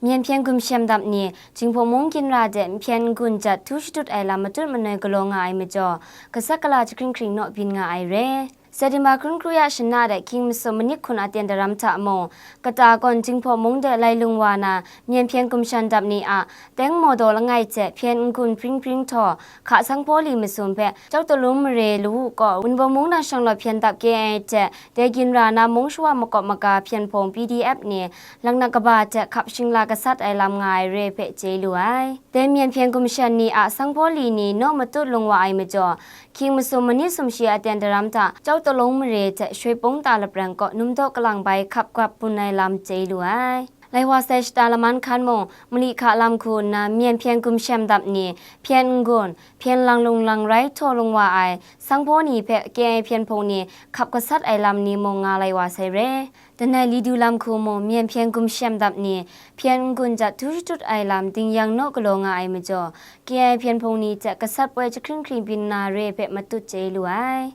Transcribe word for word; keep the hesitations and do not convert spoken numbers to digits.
Myen hpyen gumshem dap ni Jinghpaw mung ginra de nhpyen n-gun jat htu shatut ai lam matut manoi galaw nga ai majaw, gasat gala jahkring hkring naw byin nga ai re. September hkun kru ya shana de hkying masum manit hkun aten daram hta mung, kata kawn Jinghpaw mung de lai lung wa na myen hpyen gumshem dap ni a teng mawdaw langai hte hpyen n-gun pring pring htaw, hka sanghpaw li masum hpe Chyaw Talung mare lawu kaw Wunpawng mung nang shang law hpyen dap K I A hte dai ginra na mung shawa makawp maga hpyen hpung P D F ni laknak kaba hte hkap shingla gasat ai lam nga ai re hpe chye lu ai. Dai myen hpyen gumshem ni a sanghpaw li ni naw matut lung wa ai majaw, hkying masum manit sumshi aten daram hta Chyaw Talung mare hte Shoi Pung ta lapran kaw numdaw kalang bai hkap gap bun ai lam chye lu ai. Lai wa sai shata laman hkan mung, mali hka lam hku nna myen hpyen gumshem dap ni, hpyen n-gun, hpyen lang lung lang rai htaw lung wa ai sanghpaw ni hpe K I A hpyen hpung ni hkap gasat ai lam ni mung nga lai wa sai re. Danai li du lam hku mung myen hpyen gumshem dap ni, hpyen n-gun jat htu shatut ai lam ding yang naw galaw nga ai majaw, K I A hpyen hpung ni hte gasat poi jahkring hkring byin na re hpe matut chye lu ai.